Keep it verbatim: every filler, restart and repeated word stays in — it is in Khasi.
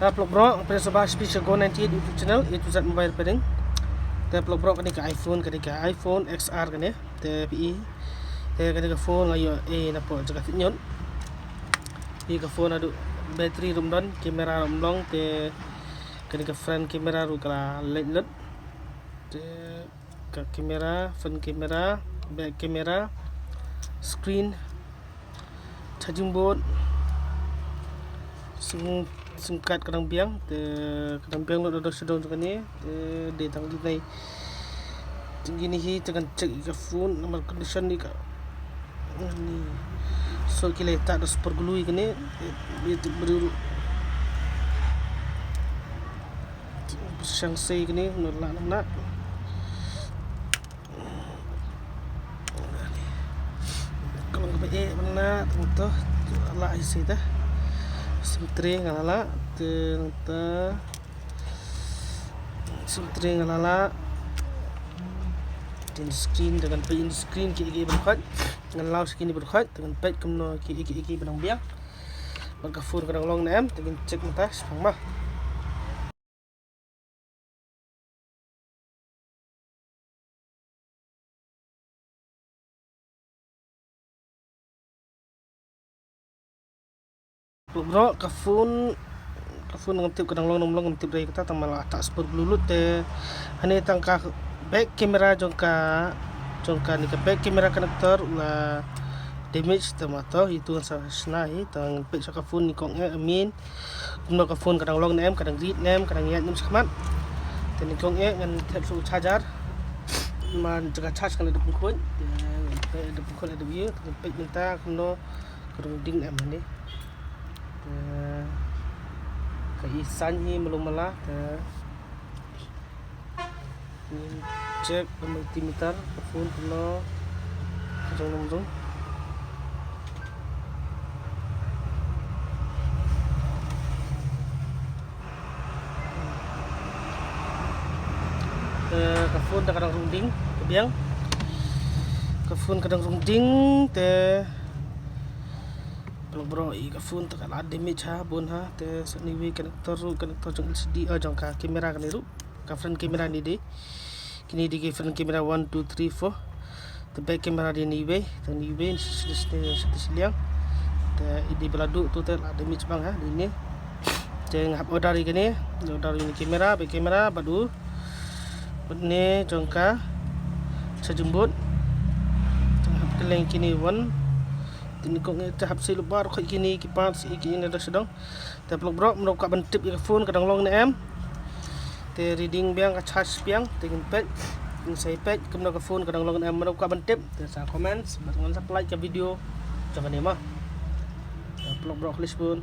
Paralok bro, pynshai sha Go ninety-eight YouTube channel, A to Z Mobile Repairing. Te paralok bro, kane ka iPhone, kane ka iPhone X R kane. Te phi i, te kane ka phone nga ïoh e na pdeng jaka thik ñiut. Phi i, ka phone haduh battery ruh ym don, camera ruh ym long, te kane ka front camera ruh ka la leit lut. Te ka camera, front camera, back camera, screen, charging board, sim, sim card ka dang biang, te ka dang biang lut na dor shadong jong kane, te dei tang kine. Te kine hi te ngan check ïa ka phone namar condition ne ka, ne, so ki la ïa tah da super glue ïa kane, te, te, te briew ruh. Te shang sei kane, ngan lah, ngan lah. Ka long kaba eh ban lah, tang to, lah ïa sei te. Sim tray nga lah, te nangta. Sim tray nga lah. Te screen, te ngan peit screen kiei kiei ba dkhot. Ngan law sha kine ba dkhot, te ngan peit kumno kiei kiei ba dang biang. Bad ka phone ka dang long ne em, te ngin check mynta shaphang ma. Bro, ka phone, ka phone ngam tip ka dang long ne ym long, ngam tip re kata, tang ma la tah super glue lut te. Hangne tang ka back camera jong ka, jong kane ka back camera connector la damage te ma to, itu ngan sa shna hi, tang peit sha ka phone nyngkong eh, I mean, kumno ka phone ka dang long ne em, ka dang rit ne em, ka dang ïaid ne em shakhmat. Te nyngkong eh ngan thep sha u charger. Man jaka charge ka la dep pynkhuid. Te ngan peit, dep pynkhuid, dep ïa, te ngan peit mynta kumno ka rung ding ne em hangne. Te ka i sign hi malu mala, te ngin check ka multimeter, ka phone kumno ka jong nong jong. Te ka phone te ka dang rung ding, ka biang. Ka phone ka dang rung ding, te paralok bro, i ka phone te ka la damage ha, bun ha, te sa anyway connector ruh, connector jong L C D, eh, jong ka camera kane ruh. Ka front camera ne dei. Kine dei ki front camera one, two, three, four. Te back camera dei ne iwei, te ne iwei, sa, sa, sa, sa, sa liang. Te i dei ba la duh tu te la damage bang ha, dei ne. Te nga hap order ïa kane, order ïa kane camera, back camera, bad u. Bad ne jong ka charging board. Te nga hap kylleng kine wan. Te nyngkong eh te hap sei lypa ruh kine ki parts, ïa kine da sdang. Te paralok bro, mano kwah ban tip ïa ka phone ka dang long ne em. Te reading biang, ka charge biang, te ngin peit, ngin sa ïa peit kumno ka phone ka dang long ne em, mano kwah ban tip, te sa comment, bad ngan sa pynlait ka video jong kane ma. Te paralok bro, khublei shibun.